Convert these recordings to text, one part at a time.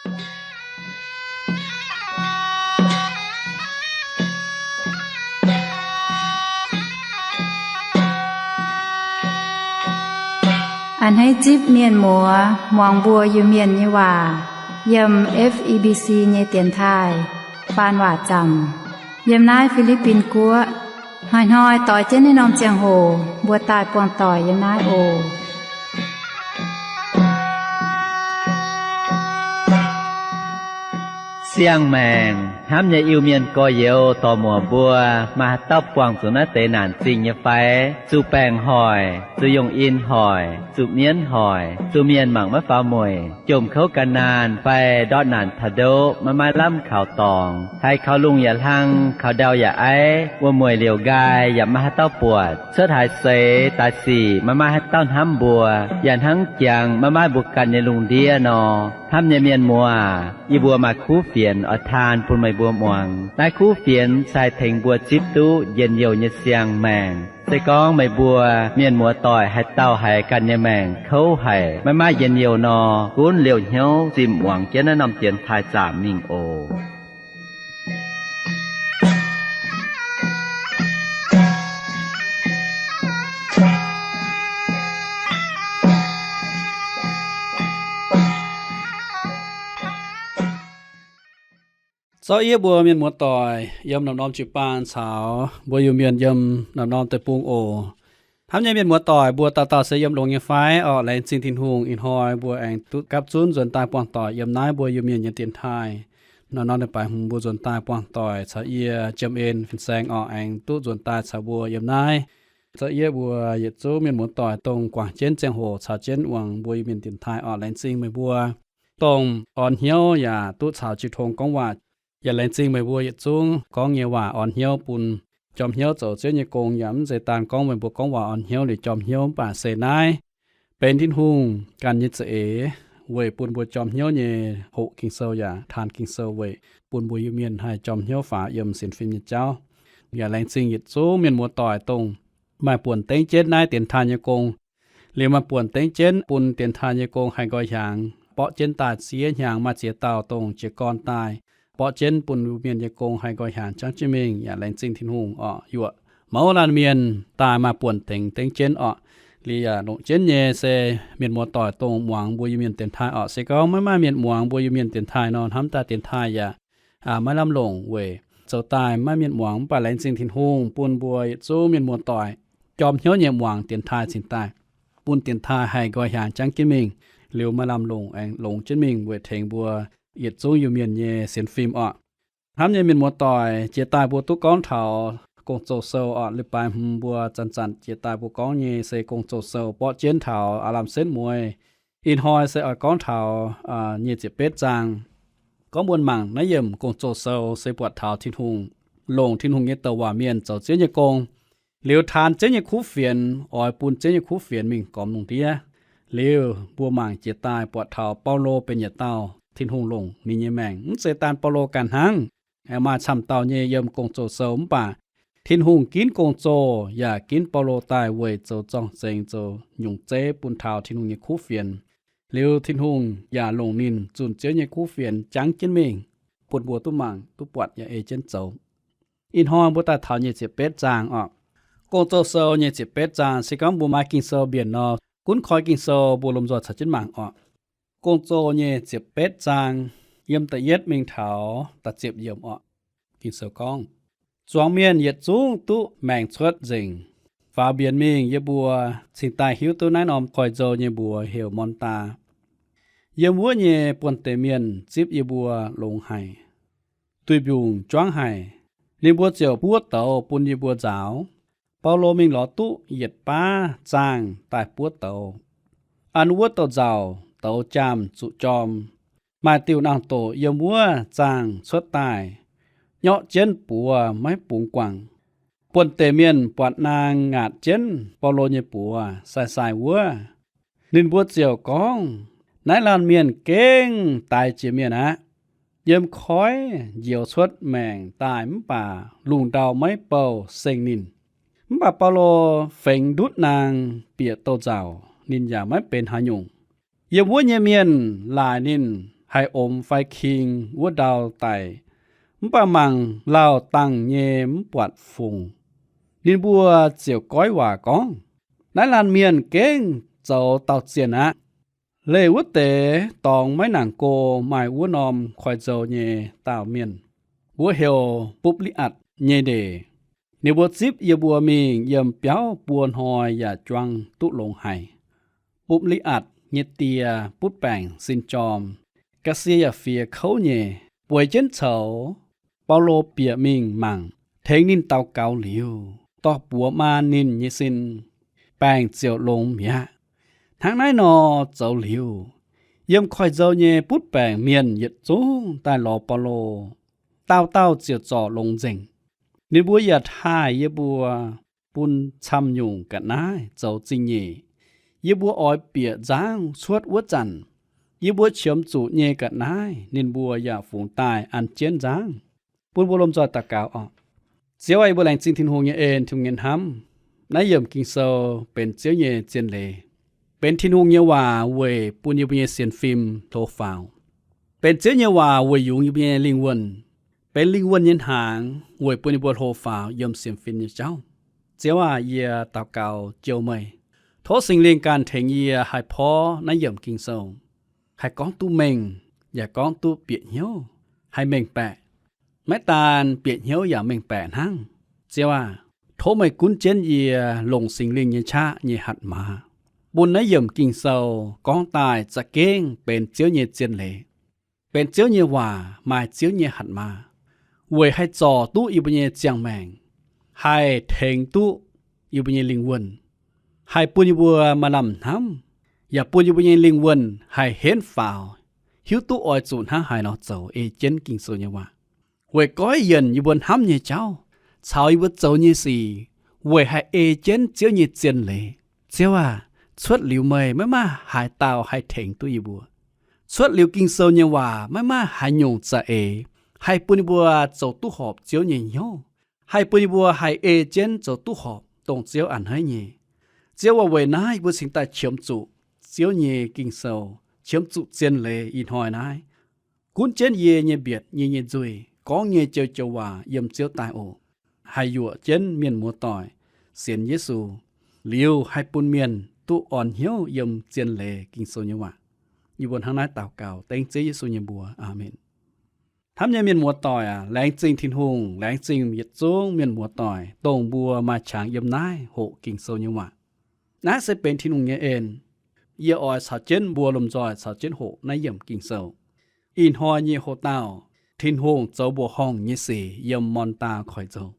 A'hneiv zipv mienh muoz muangx mbuo Iu-Mienh nyei waac yiem F E B C nyei dienx taaih faan waac zaamc yiem naaiv Fi^li^bin Guoqv. Hnoi-hnoi doix jienv naaiv norm ziangh hoc mbuo daaih buangh doic yiem naaiv oc. Siang-maengc hnamv nyei Iu-Mienh gorx-youz dorc-muoc mbuo, maaih haaix dauh buangh zuqc naaiv deix naanc zingh nyei fai? Zuqc baengc hoic, zuqc yungh in hoic, zuqc mienv hoic, zuqc mienh mangc maiv faaux mueic, jomc kouv gan naanh fai ndortv naanc taux ndoqv maiv maaih lamh kaux dorngx, haiz kaux lungh yaac hlang, kaux ndau yaac aiv, wuom-mueic liouc nqaai yaac maiv maaih haaix dauh buatc, cuotv haaix seix daaih sic maiv maaih haaix dauh hnamv mbuo, yaac hnangv jangx maiv maaih mbuo ganh nyei lungh ndiev nor. Hnamv nyei mienh muoz, yie mbuo maaih kuv fienx oix taan bun meih mbuo muangx. Naaiv kuv fienx se haih tengx mbuo zipv duqv njien-youh nyei siang-maengc. Se gorngv meih mbuo mienh muoz-doic haaix dauh haiz ganh nyei maengc kouv haic, maiv maaih njien-youh nor, gunv liouh hnyouv zimh muangx jienv naaiv norm dienx taaih zaamc mingh oc. Zorqv yie mbuo mienh muoz-doic yiem norm-norm jiu-baang caux mbuo Iu-Mienh yiem norm-norm deic-bung oc. Hnamv nyei mienh muoz-doic, mbuo dauh dauh se yiem longx nyei fai? Orqc, laengz zingh Tin-Hungh, ih hnoi mbuo aengx duqv gapv zunv nzuonx daaih buangh doic yiem naaiv mbuo Iu-Mienh nyei dienx taaih. Norm-norm leiz-baaix hmz mbuo nzuonx daaih buangh doic caux yie, Jiem En, Fin-Saeng orqc, aengx duqv nzuonx daaih caux mbuo yiem naaiv. Zorqv yie mbuo yietc zungv mienh muoz-doic dongh guangc jienv ziangh hoc caux jienv muangx mbuo Iu-Mienh dienx taaih orqc, laengz zingh meih mbuo dongh orn hnyouv yaac duqv caux jiu tong gorngv waac. Yaac laengz zingh meih mbuo yietc zungv gorngv nyei waac orn hnyouv bun jorm hnyouv zoux Ziouv nyei gong. Yaac mv zeiz daan gorngv meih mbuo gorngv waac orn hnyouv liuz jorm hnyouv, mv baac se naaiv benx Tin-Hungh ganh nyei za'eix weic bun mbuo jorm hnyouv nyei hoqc Ging-Sou yaac taan Ging-Sou weic bun mbuo Iu-Mienh haih jorm hnyouv faaux yiem sienx fim nyei jauv. Yaac laengz zingh yietc zungv mienh muoz-doic dongh maaih buonc dengv jienv naaiv dienx taaih nyei gong. Liuz maaih buonc dengv jienv bun dienx taaih nyei gong haih nqoi hiaangx, borqv jienv daaih ziex hnyangx maaih ziex dauh dongh jiez gorn daaih, borqv jienv bun Iu-Mienh nyei gong haih nqoi hiaangx jangv jienv mingh. Yaac laengz zingh Tin-Hungh orqc, yuoqc mouz laanh mienh daaih maaih buonc dengx dengv jienv orqc. Liuz yaac longc jienv nyei se mienh muoz-doic dongh muangx mbuo Iu-Mienh dienx taaih orqc. Se gorngv maiv maaih mienh muangx mbuo Iu-Mienh dienx taaih nor, hnamv daaih dienx taaih yaac maiv lamh longc weic zoux daaih maiv mienh muangx. Mv baac laengz zingh Tin-Hungh bun mbuo yietc zungv mienh muoz-doic jorm hnyouv nyei muangx dienx taaih cingx daaih, bun dienx taaih haih nqoi hiaangx jangv jienv mingh, liuz maaih lamh longc aengx longx jienv mingh weic tengx mbuo yietc zungv Iu-Mienh nyei sienx fim orqc. Hnamv nyei mienh muoz-doic, jiex daaih mbuo duqv gorngv taux Gong-Zoh Sou orqc. Leiz-baaix hmz mbuo zanc-zanc jiex daaih mbuo gorngv nyei se Gong-Zoh Sou borqv jienv taux aav lamh setv mueiz. Ih hnoi se oix gorngv taux nyic ziepc betv zaang. Gorngv mbuo mangc naaiv yiemc Gong-Zoh Sou se buatc taux Tin-Hungh longc Tin-Hungh nyei douc waac mienh zoux Ziouv nyei gong, liuz taan Ziouv nyei kuv fienx, oix bun Ziouv nyei kuv fienx mingh gormx lungh ndiev. Liuz mbuo mangc jiex daaih buatc taux Baulo benx yietc dauh Tin-Hungh longc ninh nyei maengc. Mv zeiz daan Baulo ganh hnangv, maaih camv dauh nyei yiem Gong-Zoh Sou, mv baac Tin-Hungh ginv gong-zoh yaac ginv Baulo daaih weic zoux zorng-zengx, zoux nyungc zeiv bun taux Tin-Hungh nyei kuv fienx. Liuz Tin-Hungh yaac longc ninh zunh Ziouv nyei kuv fienx jangv jienv mingh, bun mbuo duqv mangc, duqv buatc yaac ei jienv zoux. Ih hnoi mbuo daaih taux nyic ziepc betv zaang orqc. Gong-Zoh Sou nyic ziepc betv zaang, se gorngv mbuo maaih Ging-Sou mbienc nor, gunv koi Ging-Sou mbuo lomh nzoih caux jienv mangc orqc. Gong-Zoh nyic ziepc betv zaang, yiem da'yietv mingh taux da'ziepc yiemc orqc. Ging-Sou gorngv, zuangx mienh yietc zungv duqv maengc cuotv nzengc. Faaux mbienx mingh yie mbuo cingx daaih hiuv duqv naaiv norm koiv-nzou nyei mbuox heuc Morn^ndaa. Yiem wuov nyei buonv-deic mienh zipv yie mbuo longx haic, duih mbiungc juangv haic. Ninh mbuo ziouc buov douz bun yie mbuo nzaaux. Baulo mingh lorz duqv yietc baav zaangh daaih buov douz. An wuov douz-nzauc douz jaamh zuqc jorm. Maaih diuh naang-doqc yiem wuov zaangh cuotv daaih, nyorqv jienv buoz maiv bungx guangc. Buonv-deic mienh buatc naang ngaatc jienv Baulo nyei buoz, sai sai wuov. Ninh mbuo ziouc gorngv, naaiv laanh mienh gengh daix jiex mienh aqv. Yiem koiv njoux cuotv maengc daaih mv baac lungh ndau maiv bouh seng ninh. Mv baac Baulo fengx ndutv naang bieqc douz-nzauc, ninh yaac maiv benx haaix nyungc. Yiem wuov nyei mienh laaic ninh haih omx fai king wuov ndau daic, mv baac mangc lauh dangh nyei mv buatc fungc. Ninh mbuo ziouc goiv waac gorngv, Naaiv laanh mienh gengh zoux dauh zienh aqv. Leih wuov deix dorngx maiv nangc go maaih wuov norm koiv-nzou nyei dauh mienh, mbuox heuc Bupv^li^atc nyei ndeic. Ninh mbuo zipv yie mbuo mingh yiem biauv buo hnoi yaac juang duqv longx haic. Bupv^li^atc nyei die butv baengc sin jorm, ga'sie yaac fiex kouv nyei. Bueix jienv coux, Baulo bieqc mingh mangc, tengx ninh daux gaux liuz, dorh buoz maan ninh nyei sin, baengc ziouc longx mi'aqv. Hnangv naaiv nor zoux liuz, yiem koiv-nzou nyei butv baengc mienh yietc zungv daaih lorz Baulo. Dauh dauh ziouc zorc longx nzengc. Ninh mbuo yaac taaih yie mbuo bun camv-nyungc ga'naaiv zoux zingh nyeic. Yie mbuo oix bieqc nzangv cuotv wuov zanc, yie mbuo qiemx zuqc nyei ga'naaiv ninh mbuo yaac fungx daaih an jienv nzangv. Bun mbuo lomh nzoih daux gaux oc. Ziouv aah, yie mbuo laengz zingh Tin-Hungh nyei en, Tin-Hungh nyei hnamv. Naaiv yiemc Ging-Sou benx Ziouv nyei zien leiz, benx Tin-Hungh nyei waac weic bun yie mbuo nyei sienx fim hlo faaux, benx Ziouv nyei waac weic yungz yie mbuo nyei lingh wuonh, benx lingh wuonh nyei hnaangx weic bun yie mbuo hlo faaux yiem sienx fim nyei jauv. Ziouv aah, yie daux gaux jouh meih, tov Singx Lingh ganh tengx yie haih porv naaiv yiemc Ging-Sou, haih gorngv duqv mengh, yaac gorngv duqv bieqc hnyouv, haih mengh baeqc. Maiv daan bieqc hnyouv yaac mengh baeqc hnangv. Ziouv aah, tov meih gunv jienv yie longc Singx Lingh nyei qaqv nyei hatc maaz, bun naaiv yiemc Ging-Sou gorngv daaih za'gengh benx Ziouv nyei zien leiz, benx Ziouv nyei waac, maaih Ziouv nyei hatc maaz, weic haih zorc duqv yie mbuo nyei ziangh maengc, haih tengx duqv yie mbuo nyei lingh wuonh, haih bun yie mbuo maaih lamh hnamv, yaac bun yie mbuo nyei lingh wuonh haih henv faaux, hiuv duqv oix zuqc hnangv haaix nor zoux ei jienv Ging-Sou nyei waac, weic goiv yienc yie mbuo hnamv nyei jauv caux yie mbuo zoux nyei sic, weic haih ei jienv Ziouv nyei zien leiz. Ziouv aah, cuotv liuz meih maiv maaih haaix dauh haih tengx duqv yie mbuo. Cuotv liuz Ging-Sou nyei waac maiv maaih haaix nyungc za'eix haih bun yie mbuo zoux duqv horpc Ziouv nyei hnyouv, haih bun yie mbuo haih ei jienv zoux duqv horpc dongh Ziouv a'hneiv nyei. Ziouv aah, weic naaiv yie mbuo cingx daaih qiemx zuqc Ziouv nyei Ging-Sou, qiemx zuqc zien leiz ih hnoi naaiv. Gunv jienv yie nyei mbietc, yie nyei nzuih, gorngv nyei joux-joux waac yiem Ziouv daaih oc. Haih yuoqc jienv mienh muoz-doic sienx Yesu, liuz haih bun mienh duqv orn hnyouv yiem zien leiz Ging-Sou nyei waac. Yie mbuo hnangv naaiv daux gaux dengv Ziouv Yesu nyei mbuox. Aamen. Hnamv nyei mienh muoz-doic aac, laengz zingh Tin-Hungh, laengz zingh yietc zungv mienh muoz-doic dongh mbuo maaih qangx yiem naaiv hoqc Ging-Sou nyei waac. Naaiv se benx Tin-Hungh nyei en. Yie oix caux jienv mbuo lomh nzoih caux jienv hoqc naaiv yiemc Ging-Sou. Ih hnoi nyei hoc-dauh, Tin-Hungh zoux mbuoqc horngh nyei sic yiem Morn^ndaa Koiv-Nzou.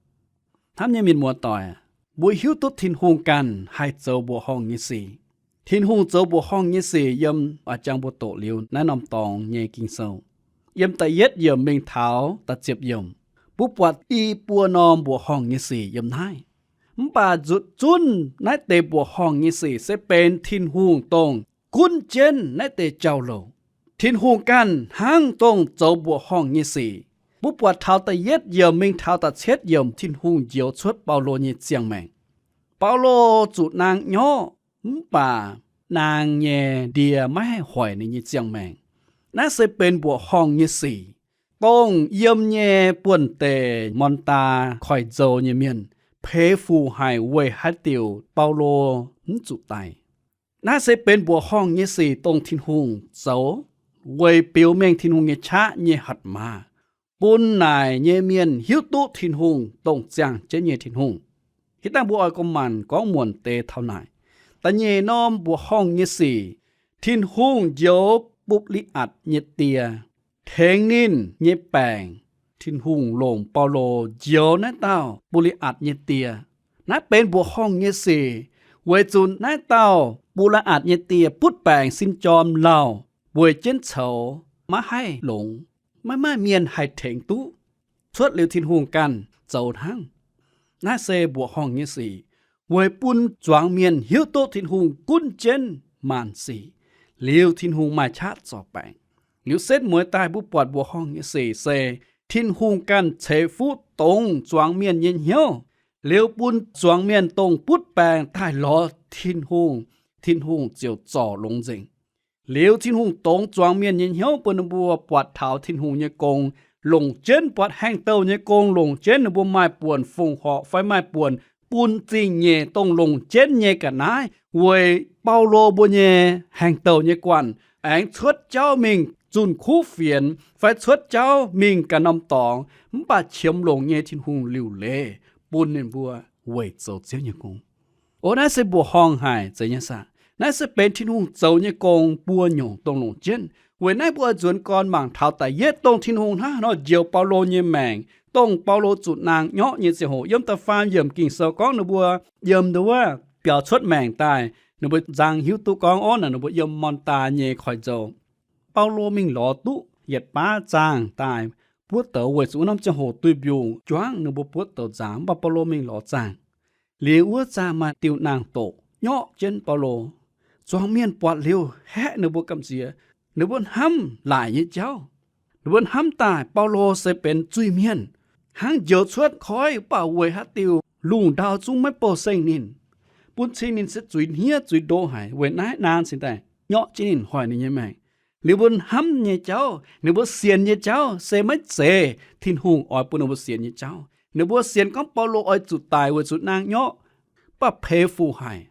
Hnamv nyei mienh muoz-doic, mbuo hiuv duqv Tin-Hungh ganh haih zoux mbuoqc horngh nyei sic. Tin-Hungh zoux mbuoqc horngh nyei sic yiem oix jangx mbuo doqc liuz naaiv norm dorngx nyei Ging-Sou. Yiem da'yietv yiemc mingh taux da'ziepc yiemc, mbuo buatc i buo norm mbuoqc horngh nyei sic yiem naaiv. Mv baac nzutc zunv naaiv deix mbuoqc horngh nyei sic se benx Tin-Hungh dongh gunv jienv naaiv deix jauv-louc. Tin-Hungh ganh hnangv dongh zoux mbuoqc horngh nyei sic. Mbuo buatc taux da'yietv yiemc mingh taux da'cietv yiemc Tin-Hungh njoux cuotv Baulo nyei ziangh maengc. Baulo zuqc naang nyorqv, mv baac naang nyei ndie maiv haih hoic ninh nyei ziangh maengc. Naaiv se benx mbuoqc horngh nyei sic, dongh yiem nyei buonv-deic Morn^ndaa Koiv-Nzou nyei mienh peix fuc haic weic haaix diuc Baulo mv zuqc daic. Naaiv se benx mbuoqc horngh nyei sic dongh Tin-Hungh zoux weic biux mengh Tin-Hungh nyei qaqv nyei hatc maaz, bun naaic nyei mienh hiuv duqv Tin-Hungh dongh ziangh jienv nyei Tin-Hungh. Hitv dangh mbuo oix gorngv maanc gorngv muonc deix taux naaic. Da'nyeic norm mbuoqc horngh nyei sic, Tin-Hungh njoux Bupv^li^atc nyei die, tengx ninh nyei baengc. Tin-Hungh longc Baulo njoux naaiv dauh Bupv^li^atc nyei die. Naaiv benx mbuoqc horngh nyei sic, weic zuqc naaiv dauh Bupv^li^atc nyei die butv baengc sin jorm lauh, weic jienv coux maiv haih longx, maiv maaih mienh haih tengx duqv. Cuotv liuz Tin-Hungh ganh zoux hnangv. Naaiv se mbuoqc horngh nyei sic, weic bun zuangx mienh hiuv duqv Tin-Hungh gunv jienv maanc sic, liuz Tin-Hungh maaih qaqv zorc baengc. Liuz setv mueiz daaih mbuo buatc mbuoqc horngh nyei sic se Tin-Hungh ganh ceix fuqv dongz zuangx mienh nyei hnyouv, liuz bun zuangx mienh dongh butv baengc daaih lorz Tin-Hungh, Tin-Hungh ziouc zorc longx nzengc. Liuz Tin-Hungh dongz zuangx mienh nyei hnyouv bun ninh mbuo buatc taux Tin-Hungh nyei gong, longc jienv buatc haengh douh nyei gong, longc jienv ninh mbuo maaih buonc fongc horc fai maaih buonc bun zingh nyeic dongh longc jienv nyei ga'naaiv weic Baulo mbuo nyei haengh douh nyei guanh, aengx cuotv jauv mingh zunh kuv fienx fai cuotv jauv mingh ganh norm dorngx, mv baac qiemx longc nyei Tin-Hungh liuc leiz bun ninh mbuo weic zoux Ziouv nyei gong. O, naaiv se mbuoqc horngh haic, zeiz nyei saah? Naaiv se benx Tin-Hungh zoux nyei gong buo nyungc dongh longc jienv. Weic naaiv mbuo oix nzuonx gorn mangc taux da'yietv dongh Tin-Hungh hnangv haaix nor njoux Baulo nyei maengc, dongh Baulo zuqc naang nyorqv nyei ziangh hoc. Yiem da'faam yiemc Ging-Sou gorngv ninh mbuo yiem nduov biaux cuotv maengc daaih, ninh mbuo nzang hiuv duqv gorngv, orv, naaic ninh mbuo yiem Morn^ndaa nyei koiv-nzou. Baulo mingh lorz duqv yietc baav zaangh daaih, buov douz weic zuqc wuov norm ziangh hoc duih mbiungc juangv, ninh mbuo buov douz nzaaux, mv baac Baulo mingh lorz zaangh. Liuz wuov zaangh maaih diuh naang-doqc nyorqv jienv Baulo. Zuangx mienh buatc liuz haeqv ninh mbuo gamh nziex. Ninh mbuo hnamv laaic nyei jauv. Ninh mbuo hnamv daaih Baulo se benx zuiz-mienh, hnangv njoux cuotv koiv, mv baac weic haaix diuc lungh ndau zungv maiv bouh saeng ninh, bun cing ninh se zuiz hniev zuiz ndoqv haic. Weic naaiv naang cingx daaih nyorqv jienv ninh, hoic ninh nyei maengc. Liuz mbuo hnamv nyei jauv, ninh mbuo sienx nyei jauv se maiv zeiz Tin-Hungh oix bun ninh mbuo sienx nyei jauv. Ninh mbuo sienx gorngv Baulo oix zuqc daic weic zuqc naang nyorqv, mv baac peix fuc haic,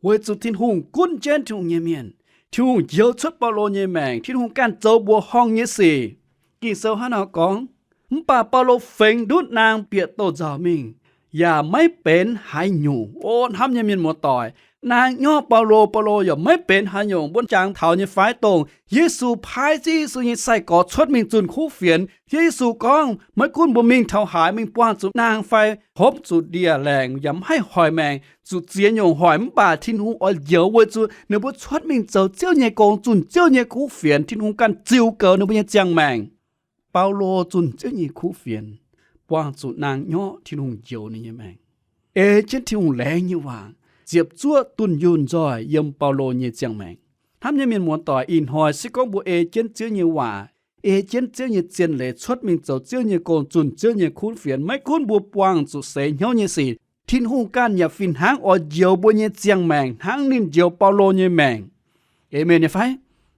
weic zuqc Tin-Hungh gunv jienv Tin-Hungh nyei mienh. Tin-Hungh njoux cuotv Baulo nyei maengc, Tin-Hungh ganh zoux mbuoqc horngh nyei sic. Ging-Sou hnangv nor gorngv, mv baac Baulo fengx ndutv naang bieqc douz-nzauc mingh, yaac maiv benx haaix nyungc. O hnamv nyei mienh muoz-doic, naang nyorqv Baulo, Baulo yaac maiv benx haaix nyungc. Mbuo jangx taux nyei fai dongh Yesu paaiv Ziouv Yesu nyei sai-gorx cuotv mingh zunh kuv fienx, Ziouv Yesu gorngv maiv gunv mbuo mingh taux haaix, mingh buangh zuqc naang fai hopv zuqc ndie-laengc, yaac maiv haih hoic maengc, zuqc ziex nyungc hoic, mv baac Tin-Hungh oix njoux weic zuqc ninh mbuo cuotv mingh zoux Ziouv nyei gong, zunh Ziouv nyei kuv fienx, Tin-Hungh ganh ziux goux ninh mbuo nyei ziangh maengc. Baulo zunh Ziouv nyei kuv fienx, buangh zuqc naang nyorqv, Tin-Hungh njoux ninh nyei maengc. Ei jienv Tin-Hungh laengz nyei waac ziepc zuoqv dunh yunh nzoih yiem Baulo nyei ziangh maengc. Hnamv nyei mienh muoz-doic, ih hnoi se gorngv mbuo ei jienv Ziouv nyei waac, ei jienv Ziouv nyei zien leiz cuotv mingh zoux Ziouv nyei gong, zunh Ziouv nyei kuv fienx, maiv gunv mbuo buangh zuqc seix hnyouv nyei sic, Tin-Hungh ganh yaac fih hnangv oix njoux mbuo nyei ziangh maengc hnangv ninh njoux Baulo nyei maengc. Aamen nyei fai?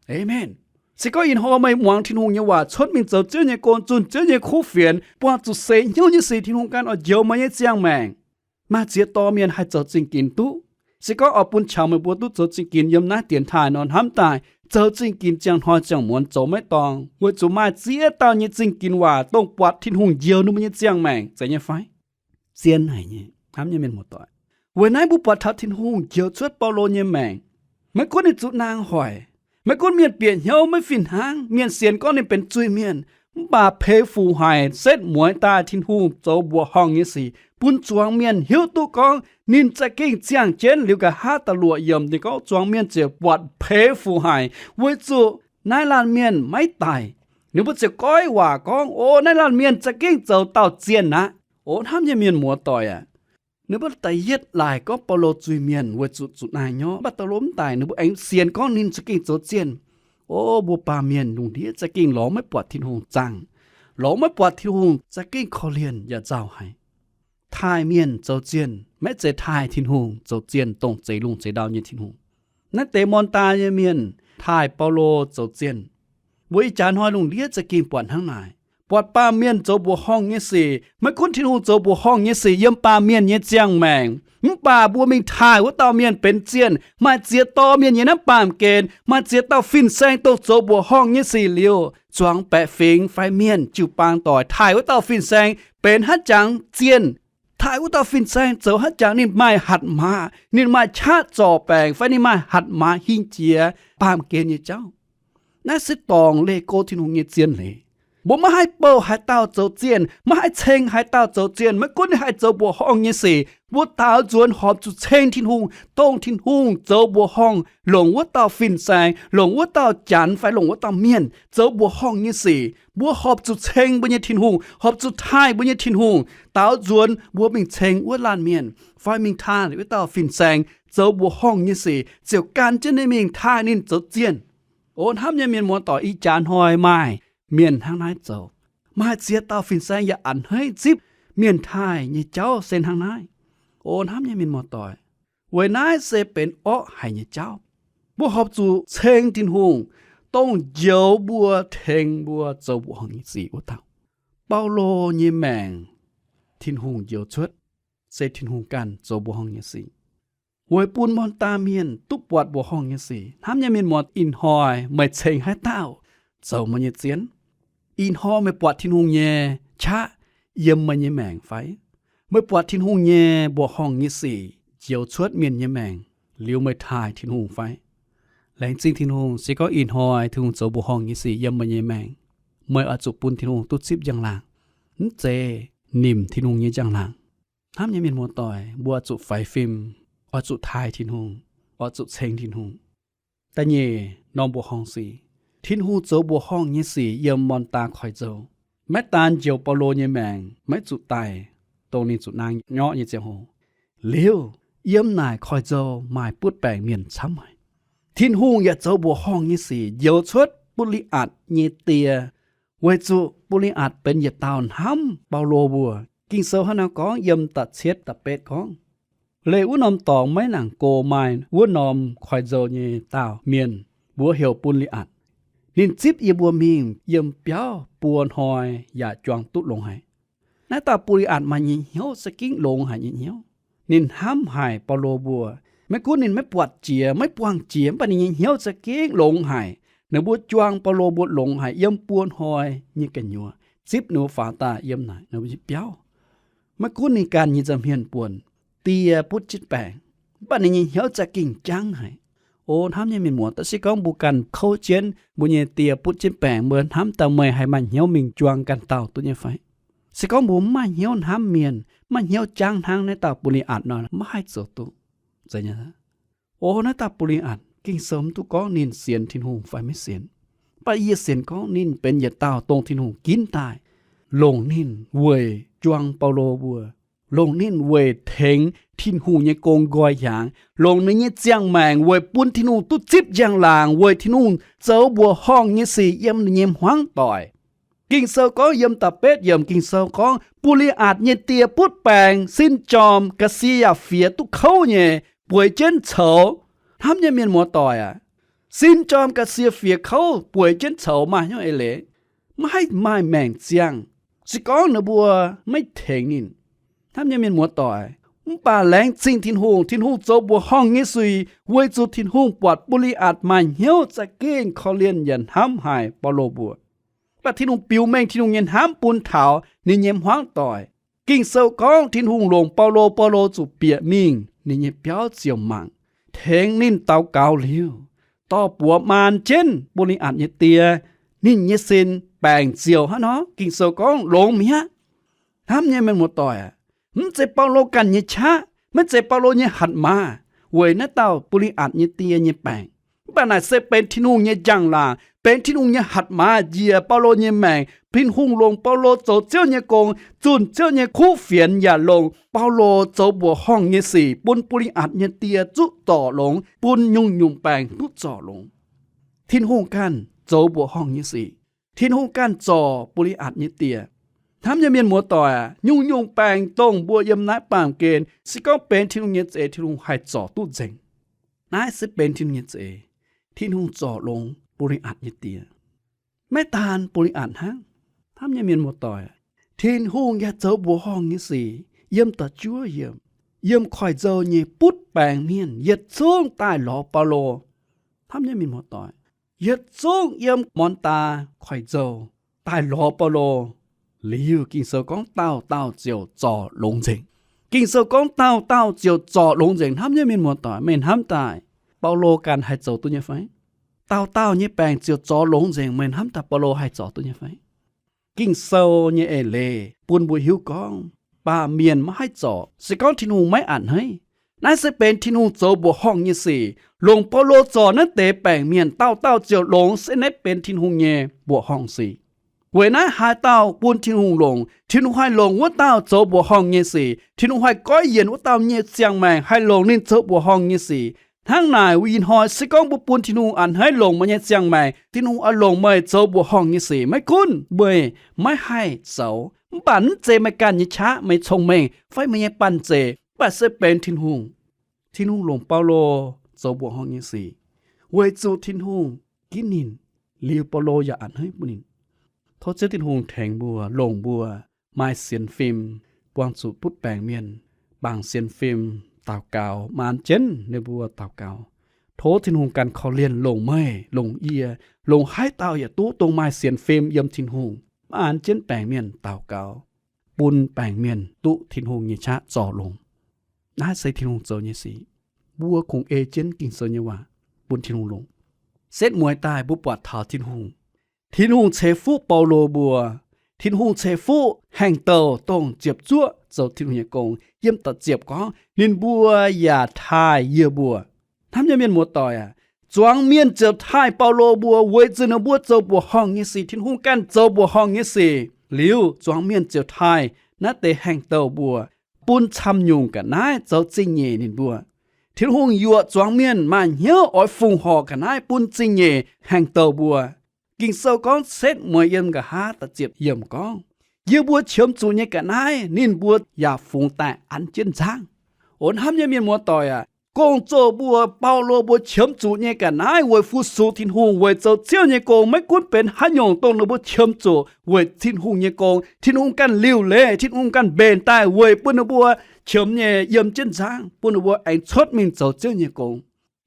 Aamen. Se gorngv ih hnoi meih muangx Tin-Hungh nyei waac cuotv mingh zoux Ziouv nyei gong, zunh Ziouv nyei kuv fienx, buangh zuqc seix hnyouv nyei sic, Tin-Hungh ganh oix njoux meih nyei ziangh maengc. Maaih ziex dorh mienh haih zoux zingh ginx duqv. Se gorngv oix bun qangx meih mbuo duqv zoux zingh ginx yiem naaiv dienx taaih nor, hnamv daaih zoux zingh ginx ziangh hnoi ziangh muonz zoux maiv dorngc, weic zuqc maaih ziex dauh nyei zingh ginx waac dongh buatc Tin-Hungh njoux ninh mbuo nyei ziangh maengc, zeiz nyei fai? Zien haic nyei, hnamv nyei mienh muoz-doic. Weic naaiv mbuo buatc taux Tin-Hungh njoux cuotv Baulo nyei maengc. Maiv gunv ninh zuqc naang hoic, maiv gunv mienh bieqc hnyouv maiv fih hnangv, mienh sienx gorngv ninh benx zuiz-mienh, mv baac peix fuc haic setv mueiz daaih Tin-Hungh zoux mbuoqc horngh nyei sic bun zuangx mienh hiuv duqv gorngv ninh za'gengh ziangh jienv. Liuz nqa'haav da'luoqc yiemc ninh gorngv zuangx mienh ziouc buatc peix fuc haic, weic zuqc naaiv laanh mienh maiv daic. Ninh mbuo ziouc goiv waac gorngv, O, naaiv laanh mienh za'gengh zoux dauh zienh aqv. O hnamv nyei mienh muoz-doic aac, ninh mbuo da'yietv laaic gorngv Baulo zuiz-mienh weic zuqc zuqc naang nyorqv, mv baac Baulo mv daic, ninh mbuo aengx sienx gorngv ninh za'gengh zoux zienh. O mbuo baamh mienh lungh ndiev za'gengh lorz maiv buatc Tin-Hungh zaangh, lorz maiv buatc Tin-Hungh za'gengh korv-lienh yaac nzauh haic. Taaih mienh zoux zienh maiv zeiz taaih Tin-Hungh zoux zienh, dongh zeix lungh zeix ndau nyei Tin-Hungh. Naaiv deix Morn^ndaa nyei mienh taaih Baulo zoux zienh. Mbuo ih jaax hnoi lungh ndiev za'gengh buatc hnangv naaic, buatc baamh mienh zoux mbuoqc horngh nyei sic. Maiv gunv Tin-Hungh zoux mbuoqc horngh nyei sic yiem baamh mienh nyei ziangh maengc, mv baac mbuo mingh taaih wuov dauh mienh benx zienh. Maaih ziex dauh mienh nyei naaiv baamh gen, maaih ziex dauh fin-saeng dongh zoux mbuoqc horngh nyei sic liuz, zuangx baeqc fingx fai mienh jiu-baang doic taaih wuov dauh fin-saeng benx haaix jangx zienh. Taaih wuov dauh fin-saeng zoux haaix jangx ninh maaih hatc maaz, ninh maaih qaqv zorc baengc, fai ninh maaih hatc maaz hingh jiex baamh gen nyei jauv. Naaiv se dorngc leih go Tin-Hungh nyei zien leiz. Mbuo maiv haih bouh haaix dauh zoux zienh, maiv haih ceng haaix dauh zoux zienh, maiv gunv ninh haih zoux mbuoqc horngh nyei sic. Mbuo daaux nzuonx horpc zuqc ceng Tin-Hungh, dongh Tin-Hungh zoux mbuoqc horngh longc wuov dauh fin-saeng, longc wuov dauh janx fai longc wuov dauh mienh zoux mbuoqc horngh nyei sic. Mbuo horpc zuqc ceng mbuo nyei Tin-Hungh, horpc zuqc taaih mbuo nyei Tin-Hungh. Daaux nzuonx mbuo mingh ceng wuov laanh mienh fai mingh taaih wuov dauh fin-saeng zoux mbuoqc horngh nyei sic, ziouc gan jienv ninh mingh taaih ninh zoux zienh. O hnamv nyei mienh muoz-doic, ih jaax hnoi maaih mienh hnangv naaiv zoux. Maaih ziex dauh fin-saeng yaac a'hneiv zipv mienh taaih nyei jauv se hnangv naaiv. O hnamv nyei mienh muoz-doic, weic naaiv se benx orqv haic nyei jauv. Mbuo horpc zuqc ceng Tin-Hungh, dongh njoux mbuo, tengx mbuo zoux mbuoqc horngh nyei sic wuov dauh. Baulo nyei maengc Tin-Hungh njoux cuotv, se Tin-Hungh ganh zoux mbuoqc horngh nyei sic, weic bun muonz-daah mienh duqv buatc mbuoqc horngh nyei sic. Hnamv nyei mienh muoz, ih hnoi meih ceng haaix dauh zoux meih nyei zien? Ih hnoi meih buatc Tin-Hungh nyei qaqv yiem meih nyei maengc fai? Meih buatc Tin-Hungh nyei mbuoqc horngh nyei sic njoux cuotv mienh nyei maengc liuz meih taaih Tin-Hungh fai? Laengz zingh Tin-Hungh, se gorngv ih hnoi Tin-Hungh zoux mbuoqc horngh nyei sic yiem meih nyei maengc, meih oix zuqc bun Tin-Hungh duqv zipv njang-laangc, mv zeiz nimc Tin-Hungh nyei njang-laangc. Hnamv nyei mienh muoz-doic, mbuo oix zuqc faix fim, oix zuqc taaih Tin-Hungh, oix zuqc ceng Tin-Hungh. Da'nyeic norm mbuoqc horngh sic, Tin-Hungh zoux mbuoqc horngh nyei sic yiem muonz-daah koiv-nzou. Maiv daan njoux Baulo nyei maengc maiv zuqc daic, dongh ninh zuqc naang nyorqv nyei ziangh hoc, liuz yiem naaic koiv-nzou maaih butv baengc mienh camv haic. Tin-Hungh yaac zoux mbuoqc horngh nyei sic njoux cuotv Bu^li^atc nyei die, weic zuqc Bu^li^atc benx yietc dauh hnamv Baulo mbuo. Ging-Sou hnangv naaiv gorngv yiem da'cietv da'betv gorngv, Leih wuov norm dorngx maiv nangc go maaih wuov norm koiv-nzou nyei dauh mienh, mbuox heuc Bu^li^atc. Ninh zipv yie mbuo mingh yiem biauv buo hnoi yaac juang duqv longx haic. Naaiv dauh Bu^li^atc maaih nyei hnyouv za'gengh longx haic nyei hnyouv. Ninh hnamv haic Baulo mbuo. Maiv gunv ninh maiv buatc jiex, maiv buangh jiex, mv baac ninh nyei hnyouv za'gengh longx haic. Ninh mbuo juang Baulo mbuo longx haic yiem buo hnoi nyei gu'nyuoz, zipv ninh mbuo faaux daaih yiem naaic ninh mbuo nyei biauv. Maiv gunv ninh ganh nyei nza'hmien buonc, die butv jienv baengc, mv baac ninh nyei hnyouv za'gengh jangv haic. O hnamv nyei mienh muoz, da'se gorngv mbuo ganh kouv jienv mbuo nyei die butv jienv baengc, mbuo hnamv daaih meih haih maaih hnyouv mingh juang ganh dauh duqv nyei fai? Se gorngv mbuo mv maaih hnyouv hnamv mienh, mv maaih hnyouv jangv hnangv naaiv dauh Bu^li^atc nor, maiv haih zoux duqv. O naaiv dauh Bu^li^atc, Ging-Sou mv duqv gorngv ninh sienx Tin-Hungh fai maiv sienx, mv baac yie sienx gorngv ninh benx yietc dauh dongh Tin-Hungh ginv daaih longc ninh weic juang Baulo mbuo, longc ninh weic tengx Tin-Hungh nyei gong nqoi hiaangx, longc ninh nyei ziangh maengc weic bun Tin-Hungh duqv zipv njang-laangc, weic Tin-Hungh zoux mbuoqc horngh nyei sic yiem ninh nyei hmuangv doic. Ging-Sou gorngv yiem da'betv yiemc Ging-Sou gorngv, Bu^li^atc nyei die butv baengc, sin jorm ga'sie yaac fiex duqv kouv nyei, bueix jienv coux. Hnamv nyei mienh muoz-doic aac, sin jorm ga'sie fiex kouv bueix jienv coux maaih hnyouv eix leiz? Maiv haih maaih maengc ziangh. Se gorngv ninh mbuo maiv tengx ninh, hnamv nyei mienh muoz-doic, mv baac laengz zingh Tin-Hungh, Tin-Hungh zoux mbuoqc horngh nyei sic weic zuqc Tin-Hungh buatc Bu^li^atc maaih hnyouv za'gengh korv-lienh yaac hnamv haic Baulo mbuo. Mv baac Tin-Hungh biux mengh Tin-Hungh nyei hnamv bun taux ninh nyei hmuangv doic. Ging-Sou gorngv Tin-Hungh longc Baulo, Baulo zuqc bieqc mingh ninh nyei biauv ziouc mangc, tengx ninh daux gaux liuz, dorh buoz maan jienv Bu^li^atc nyei die, ninh nyei sin baengc ziouc hnangv nor. Ging-Sou gorngv longx mi'aqv. Hnamv nyei mienh muoz-doic aac, mv zeiz Baulo ganh nyei qaqv, maiv zeiz Baulo nyei hatc maaz weic naaiv dauh Bu^li^atc nyei die nyei baengc. Mv baac naaic se benx Tin-Hungh nyei njang-laangc, benx Tin-Hungh nyei hatc maaz njiec Baulo nyei maengc. Tin-Hungh longc Baulo zoux Ziouv nyei gong, zunh Ziouv nyei kuv fienx, yaac longc Baulo zoux mbuoqc horngh nyei sic bun Bu^li^atc nyei die zuqv zorc longx, bun nyungc-nyungc baengc duqv zorc longx. Tin-Hungh ganh zoux mbuoqc horngh nyei sic. Tin-Hungh ganh zorc Bu^li^atc nyei die. Hnamv nyei mienh muoz-doic aac, nyungc-nyungc baengc dongh mbuo yiem naaiv baamh gen, se gorngv benx Tin-Hungh nyei za'eix, Tin-Hungh haih zorc duqv nzengc. Naaiv se benx Tin-Hungh nyei za'eix, Tin-Hungh zorc longx Bu^li^atc nyei die. Maiv daan Bu^li^atc hnangv. Hnamv nyei mienh muoz-doic aac, Tin-Hungh yaac zoux mbuoqc horngh nyei sic yiem da'juov yiemc, yiem koiv-nzou nyei butv baengc mienh yietc zungv daaih lorz Baulo. Hnamv nyei mienh muoz-doic, yietc zungv yiem muonz daax koiv-nzou daaih lorz Baulo. Liuz Ging-Sou gorngv dauh dauh ziouc zorc longx nzengc. Ging-Sou gorngv dauh dauh ziouc zorc longx nzengc. Hnamv nyei mienh muoz-doic, meih hnamv daaih Baulo ganh haih zoux duqv nyei fai? Dauh dauh nyei baengc ziouc zorc longx nzengc, meih hnamv daaih Baulo haih zorc duqv nyei fai? Ging-Sou nyei eix leiz bun mbuo hiuv gorngv baamh mienh maiv haih zorc se gorngv Tin-Hungh maiv a'hneiv. Naaiv se benx Tin-Hungh zoux mbuoqc horngh nyei sic. Longc Baulo zorc naaiv deix baengc mienh dauh dauh ziouc longx, se naaiv benx Tin-Hungh nyei mbuoqc horngh sic. Weic naaiv haaix dauh bun Tin-Hungh longc, Tin-Hungh haih longc wuov dauh zoux mbuoqc horngh nyei sic. Tin-Hungh haih goiv yienc wuov dauh nyei ziangh maengc, haih longc ninh zoux mbuoqc horngh nyei sic. Hnangv naaic, ih hnoi se gorngv mbuo bun Tin-Hungh a'hneiv longc meih nyei ziangh maengc, Tin-Hungh oix longc meih zoux mbuoqc horngh nyei sic. Maiv gunv meih maiv haih zoux, mv baac mv zeiz meih ganh nyei qaqv, meih cong-mengh fai meih nyei banh zeic, mv baac se benx Tin-Hungh. Tin-Hungh longc Baulo zoux mbuoqc horngh nyei sic, weic zuqc Tin-Hungh ginv ninh. Liuz Baulo yaac a'hneiv bun ninh. Tov Ziouv Tin-Hungh tengx mbuo, longc mbuo maaih sienx fim, buangh zuqc butv baengc mienh, bangc sienx fim, daux gaux, maan jienv ninh mbuo daux gaux. Tov Tin-Hungh ganh korv-lienh longc meih, longc yie, longc haaix dauh yaac duqv, dongh maaih sienx fim yiem Tin-Hungh, maan jienv baengc mienh daux gaux, bun baengc mienh duqv Tin-Hungh nyei qaqv zorc longx. Naaiv se Tin-Hungh zoux nyei sic. Mbuo kungx ei jienv Ging-Sou nyei waac bun Tin-Hungh longx. Setv mueiz daaih mbuo buatc taux Tin-Hungh, Tin-Hungh ceix fuqv Baulo mbuo. Tin-Hungh ceix fuqv haengh douh dongh ziepc zuoqv zoux Tin-Hungh nyei gong yiem da'ziepc gorngv, ninh mbuo yaac taaih yie mbuo. Hnamv nyei mienh muoz-doic aac, zuangx mienh ziouc taaih Baulo mbuo weic zuqc ninh mbuo zoux mbuoqc horngh nyei sic. Tin-Hungh ganh zoux mbuoqc horngh nyei sic liuz, zuangx mienh ziouc taaih naaiv deix haengh douh mbuo, bun camv-nyungc ga'naaiv zoux zingh nyeic ninh mbuo. Tin-Hungh yuoqc zuangx mienh maaih hnyouv oix fongc horc ga'naaiv bun zingh nyeic haengh douh mbuo. Ging-Sou gorngv setv mueiz yiem nqa'haav da'ziepc yiemc gorngv, yie mbuo qiemx zuqc nyei ga'naaiv ninh mbuo yaac fungx daaih an jienv nzangv. O hnamv nyei mienh muoz-doic aac, gong-zoh mbuo, Baulo mbuo qiemx zuqc nyei ga'naaiv weic fu-sux Tin-Hungh, weic zoux Ziouv nyei gong, maiv gunv benx haaix nyungc dongh ninh mbuo qiemx zuqc weic Tin-Hungh nyei gong, Tin-Hungh ganh liuc leiz, Tin-Hungh ganh mbenc daaih weic bun ninh mbuo qiemx nyei yiem jienv nzangv, bun ninh mbuo aengx cuotv mingh zoux Ziouv nyei gong.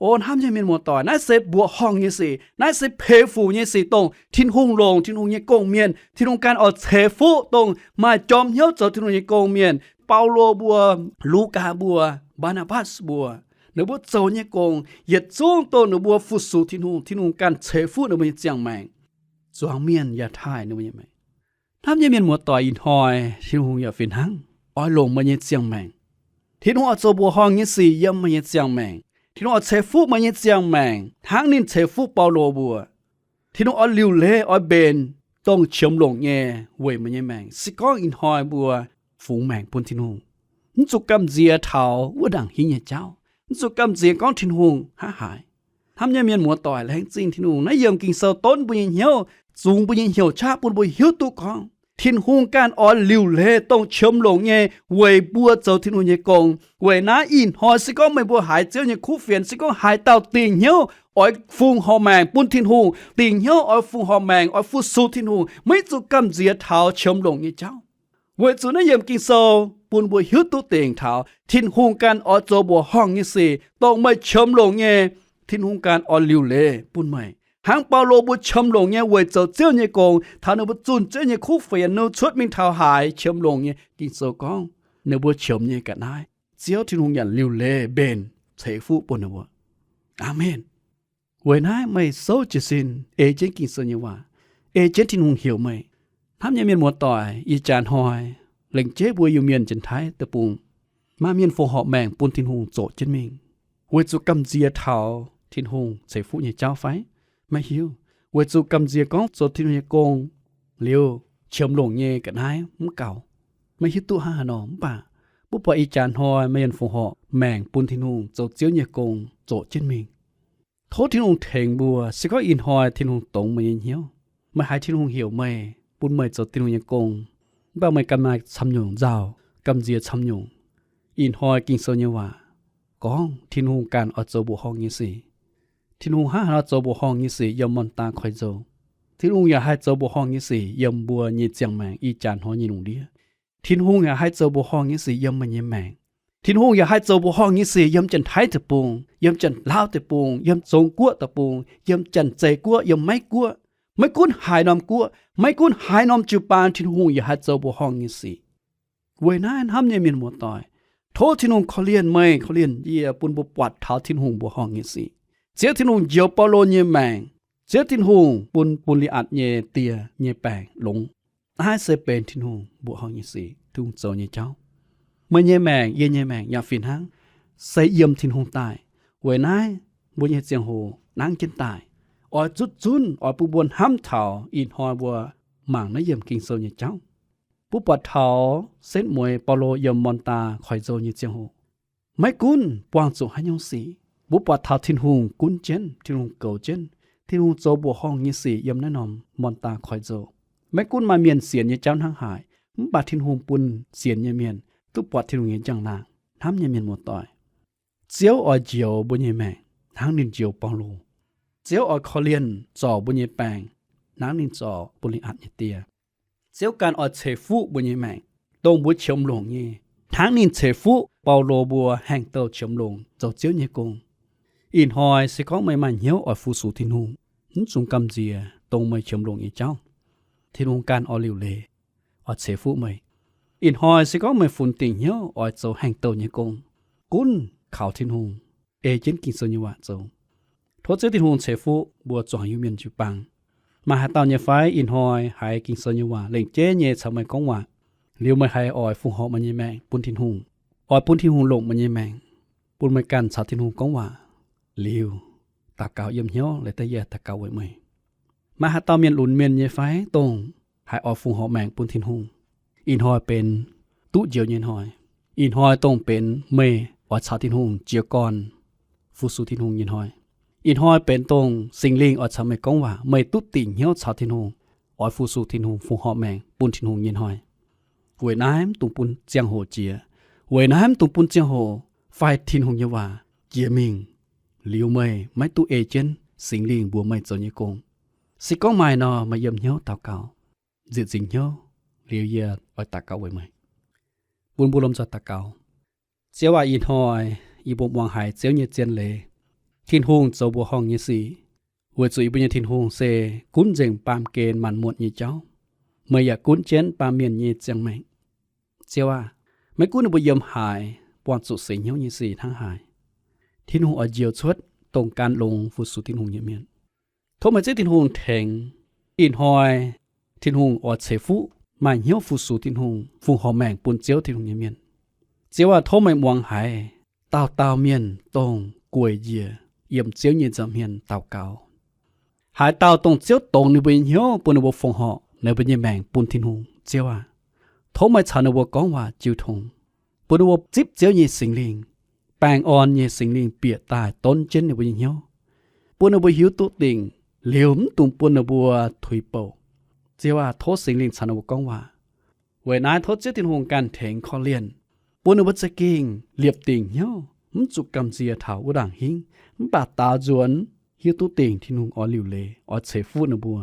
O hnamv nyei mienh muoz-doic, naaiv se mbuoqc horngh nyei sic. Naaiv se peix fuc nyei sic, dongh Tin-Hungh longc Tin-Hungh nyei gong-mienh. Tin-Hungh ganh oix ceix fuqv dongh maaih jorm hnyouv zoux Tin-Hungh nyei gong-mienh. Baulo mbuo, Lugaa mbuo, Mbaa^naa^mbatv mbuo, ninh mbuo zoux nyei gong yietc zungv dongh ninh mbuo fu-sux Tin-Hungh, Tin-Hungh ganh ceix fuqv ninh mbuo nyei ziangh maengc. Zuangx mienh yaac taaih ninh mbuo nyei maengc. Hnamv nyei mienh muoz-doic, ih hnoi Tin-Hungh yaac fih hnangv oix longc meih nyei ziangh maengc. Tin-Hungh oix zoux mbuoqc horngh nyei sic yiem meih nyei ziangh maengc. Tin-Hungh oix ceix fuqv meih nyei ziangh maengc hnangv ninh ceix fuqv Baulo mbuo. Tin-Hungh oix liuc leiz, oix mbenc dongh qiemx longc nyei weic meih nyei maengc. Se gorngv ih hnoi mbuo fungx maengc bun Tin-Hungh, mv zuqc gamh nziex taux wuov ndaangc hingv nyei jauv. Mv zuqc gamh nziex gorngv Tin-Hungh hnangv haaix. Hnamv nyei mienh muoz-doic, laengz zingh Tin-Hungh naaiv yiem Ging-Sou donv mbuo nyei hnyouv, zungx mbuo nyei hnyouv qaqv bun mbuo hiuv duqv gorngv Tin-Hungh ganh oix liuc leiz dongh qiemx longc nyei weic mbuo zoux Tin-Hungh nyei gong. Weic naaiv ih hnoi se gorngv meih mbuo haiz Ziouv nyei kuv fienx, se gorngv haaix dauh dingc hnyouv oix fungx horc maengc bun Tin-Hungh, dingc hnyouv oix fungx horc maengc, oix fu-sux Tin-Hungh, maiv zuqc gamh nziex taux qiemx longc nyei jauv. Weic zuqc naaiv yiem Ging-Sou bun mbuo hiuv duqv dingc taux Tin-Hungh ganh oix zoux mbuoqc horngh nyei sic, dongh meih qiemx longc nyei, Tin-Hungh ganh oix liuc leiz bun meih. Hnangv Baulo mbuo qiemx longc nyei weic zoux Ziouv nyei gong, taux ninh mbuo zunh Ziouv nyei kuv fienx, ninh cuotv mingh taux haaix qiemx longc nyei, Ging-Sou gorngv ninh mbuo qiemx nyei ga'naaiv, Ziouv Tin-Hungh yaac liuc leiz mbenc ceix fuqv bun ninh mbuo. Aamen. Weic naaiv meih souv jiez sin ei jienv Ging-Sou nyei waac, ei jienv Tin-Hungh heuc meih. Hnamv nyei mienh muoz-doic, ih jaax hnoi lengc jeiv mbuo Iu-Mienh, Janx-Taiv deic-bung, maaih mienh fongc horc maengc bun Tin-Hungh zorc jienv mingh weic zuqc gamh nziex taux Tin-Hungh ceix fuqv nyei jauv fai? Maiv hiuv. Weic zuqc gamh nziex gorngv zoux Tin-Hungh nyei gong liuz, qiemx longc nyei ga'naaiv mv gaux. Maiv hiuv duqv hnangv haaix nor, mv baac mbuo buatc ih jaax hnoi maaih mienh fongc horc maengc bun Tin-Hungh zoux Ziouv nyei gong zorc jienv mingh. Tov Tin-Hungh tengx mbuo. Se gorngv ih hnoi Tin-Hungh dongz meih nyei hnyouv, meih haiz Tin-Hungh heuc meih, bun meih zoux Tin-Hungh nyei gong, mv baac meih ganh maaih camv nyungc nzauh, gamh nziex camv nyungc, ih hnoi Ging-Sou nyei waac gorngv Tin-Hungh ganh oix zoux mbuoqc horngh nyei sic. Tin-Hungh hnangv haaix nor zoux mbuoqc horngh nyei sic yiem Morn^ndaa Koiv-Nzou, Tin-Hungh yaac haih zoux mbuoqc horngh nyei sic yiem mbuo nyei ziangh maengc ih jaax hnoi nyei lungh ndiev. Tin-Hungh yaac haih zoux mbuoqc horngh nyei sic yiem meih nyei maengc. Tin-Hungh yaac haih zoux mbuoqc horngh nyei sic yiem Janx-Taiv deic-bung, yiem Janx-Laauv deic-bung, yiem Zong-Guoqv deic-bung, yiem Janx-Zeiz Guoqv, yiem Meiv-Guoqv. Maiv gunv haaix norm guoqv, maiv gunv haaix norm jiu-baang, Tin-Hungh yaac haih zoux mbuoqc horngh nyei sic. Weic naaiv hnamv nyei mienh muoz-doic, tov Tin-Hungh korv-lienh meih, korv-lienh yie, bun mbuo buatc taux Tin-Hungh mbuoqc horngh nyei sic. Ziouv Tin-Hungh njoux Baulo nyei maengc. Ziouv Tin-Hungh bun Bun^li^atc nyei die nyei baengc longx. Naaiv se benx Tin-Hungh mbuoqc horngh nyei sic, Tin-Hungh zoux nyei jauv. Meih nyei maengc, yie nyei maengc yaac fih hnangv, se yiem Tin-Hungh daaih. Weic naaiv mbuo nyei ziangh hoc nangv jienv daaih, oix zutv zunv oix bun mbuo hnamv taux ih hnoi mbuo mangc naaiv yiem Ging-Sou nyei jauv. Mbuo buatc taux setv mueiz Baulo yiem Morn^ndaa Koiv-Nzou nyei ziangh hoc, maiv gunv buangh zuqc haaix nyungc sic, mbuo buatc taux Tin-Hungh gunv jienv, Tin-Hungh goux jienv, Tin-Hungh zoux mbuoqc horngh nyei sic yiem naaiv norm Morn^ndaa Koiv-Nzou. Maiv gunv maaih mienh sienx nyei jauv hnangv haaix, mv baac Tin-Hungh bun sienx nyei mienh duqv buatc Tin-Hungh nyei njang-laangc. Hnamv nyei mienh muoz-doic, Ziouv oix njoux mbuo nyei maengc hnangv ninh njoux Baulo. Ziouv oix korv-lienh zorc mbuo nyei baengc, hnangv ninh zorc bun lingh aqv nyei die. Ziouv ganh oix ceix fuqv mbuo nyei maengc, dongh mbuo qiemx longc nyei, hnangv ninh ceix fuqv Baulo mbuo haengh douh qiemx longc zoux Ziouv nyei gong. Ih hnoi se gorngv meih maaih hnyouv oix fu-sux Tin-Hungh, mv zuqc gamh nziex dongh meih qiemx longc nyei jauv. Tin-Hungh ganh oix liuc leiz, oix ceix fuqv meih. Ih hnoi se gorngv meih funx dingc hnyouv oix zoux haengh douh nyei gong, gunv kaux Tin-Hungh, ei jienv Ging-Sou nyei waac zoux. Tov Ziouv Tin-Hungh ceix fuqv mbuo zuangx Iu-Mienh jiu-baang. Maaih haaix dauh nyei fai ih hnoi haiz Ging-Sou nyei waac lengc jeiv nyei caux meih gorngv waac, liuz meih haiz oix fongc horc meih nyei maengc bun Tin-Hungh, oix bun Tin-Hungh longc meih nyei maengc, bun meih ganh caux Tin-Hungh gorngv waac, liuz daux gaux yiem hnyouv, leiz daaih yie daux gaux weic meih. Maaih haaix dauh mienh lunx mienh nyei fai, dongh haiz oix fongc horc maengc bun Tin-Hungh? Ih hnoi benx duqv njoux nyei hnoi. Ih hnoi dongh benx meih oix caux Tin-Hungh jiez gorn fu-sux Tin-Hungh nyei hnoi. Ih hnoi benx dongh Singx Lingh oix caux meih gorngv waac, meih duqv dingc hnyouv caux Tin-Hungh, oix fu-sux Tin-Hungh, fongc horc maengc bun Tin-Hungh nyei hnoi. Weic naaiv mv dungx bun ziangh hoc jiex. Weic naaiv mv dungx bun ziangh hoc fai Tin-Hungh nyei waac jiex mingh, liuz meih maiv duqv ei jienv Singx Lingh mbuox meih zoux nyei gong. Se gorngv maaih nor, meih yiem hnyouv daux gaux, nzieqc nzingc hnyouv, liuz yie oix daux gaux weic meih. Bun mbuo lomh nzoih daux gaux. Ziouv aac, ih hnoi yie mbuo muangx haiz Ziouv nyei zien leiz. Tin-Hungh zoux mbuoqc horngh nyei sic, weic zuqc yie mbuo nyei Tin-Hungh se gunv nzengc baamh gen maanc muotc nyei jauv. Meih yaac gunv jienv baamh mienh nyei ziangh maengc. Ziouv aac, maiv gunv ninh mbuo yiem haaix, buangh zuqc seix hnyouv nyei sic hnangv haaix, Tin-Hungh oix njoux cuotv dongh gan longx fu-sux Tin-Hungh nyei mienh. Tov meih Ziouv Tin-Hungh tengx. Ih hnoi Tin-Hungh oix ceix fuqv maaih hnyouv fu-sux Tin-Hungh, fongc horc maengc bun Ziouv Tin-Hungh nyei mienh. Ziouv aac, tov meih muangx haiz dauh dauh mienh dongh gueic njiec yiem Ziouv nyei nza'hmien daux gaux. Haaix dauh dongh Ziouv dongz ninh mbuo nyei hnyouv, bun ninh mbuo fongc horc ninh mbuo nyei maengc bun Tin-Hungh. Ziouv aac, tov meih caux ninh mbuo gorngv waac jiu tong, bun ninh mbuo zipv Ziouv nyei Singx Lingh, baengh orn nyei Singx Lingh bieqc daaih donv jienv ninh mbuo nyei hnyouv, bun ninh mbuo hiuv duqv dingc, liuz mv dungx bun ninh mbuo tuix bouc. Ziouv aac, tov Singx Lingh caux ninh mbuo gorngv waac. Weic naaiv tov Ziouv Tin-Hungh ganh tengx korv-lienh, bun ninh mbuo za'gengh liepc dingc hnyouv, mv zuqc gamh nziex taux wuov ndaangc hingv, mv baac daaux nzuonx hiuv duqv dingc Tin-Hungh oix liuc leiz, oix ceix fuqv ninh mbuo,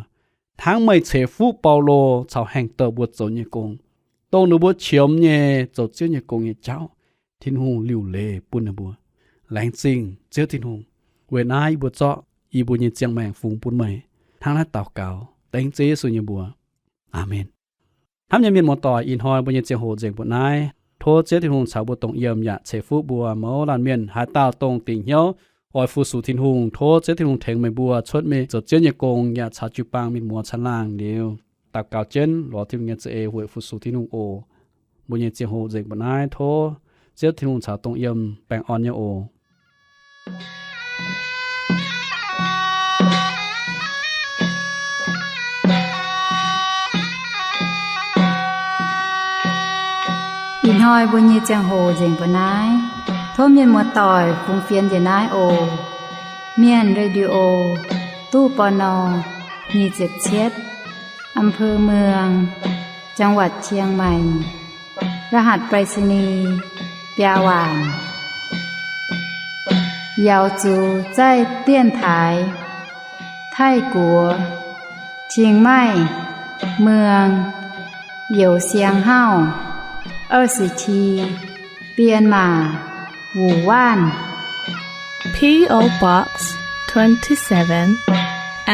hnangv meih ceix fuqv Baulo caux haengh douh mbuo zoux nyei gong, dongh ninh mbuo qiemx nyei zoux Ziouv nyei gong nyei jauv, Tin-Hungh liuc leiz bun ninh mbuo. Laengz zingh Ziouv Tin-Hungh. Weic naaiv yie mbuo zorqv yie mbuo nyei ziangh maengc fungx bun meih, hnangv naaiv daux gaux dengv Ziouv Yesu nyei mbuox. Aamen. Hnamv nyei mienh muoz-doic, ih hnoi mbuo nyei ziangh hoc nzengc mbuo naaiv. Tov Ziouv Tin-Hungh caux mbuo dongh yiem yaac ceix fuqv mbuo mouz laanh mienh. Haaix dauh dongh dingc hnyouv oix fu-sux Tin-Hungh, tov Ziouv Tin-Hungh tengx meih mbuo cuotv mingh zoux Ziouv nyei gong yaac caux jiu-baang mienh muoz caangh laangh liuz, daux gaux jienv lorz Tin-Hungh nyei za'eix weic fu-sux Tin-Hungh oc. Mbuo nyei ziangh hoc nzengc mbuo naaiv tov Ziouv Tin-Hungh caux dongh yiem baengh orn nyei oc. Ih hnoi mbuo nyei ziangh hoc nzengc mbuo naaiv. Tov mienh muoz-doic fungx fienx njiec naaiv oc. Mienh Radio, ตู้ ปณ. nyic ziepc cietv, อำเภอเมือง จังหวัดเชียงใหม่ รหัสไปรษณีย์ biaa waanc. Yaux zuqc zaih dienx taaix Taiv-Guoqv, Chiang Mai, เมือง Youz Siang Hauv, 二十七, Myanmar, Wuhan. P O Box twenty-seven,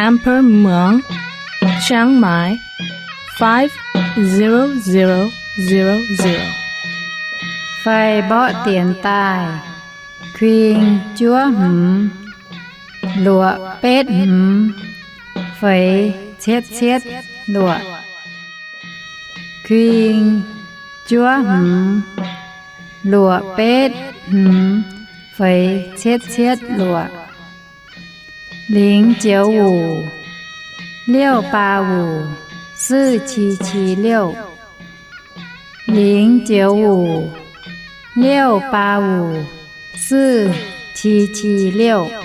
Amber Muang, Chiang Mai, five zero zero zero zero. Fai mborqv dienx daaih: kuing juov hmz luoqc betv hmz feix cietv cietv luoqc. Kuing juov hmz luoqc betv hmz feix cietv cietv luoqc. 零九五六八五四七七六, 零九五六八五四七七六.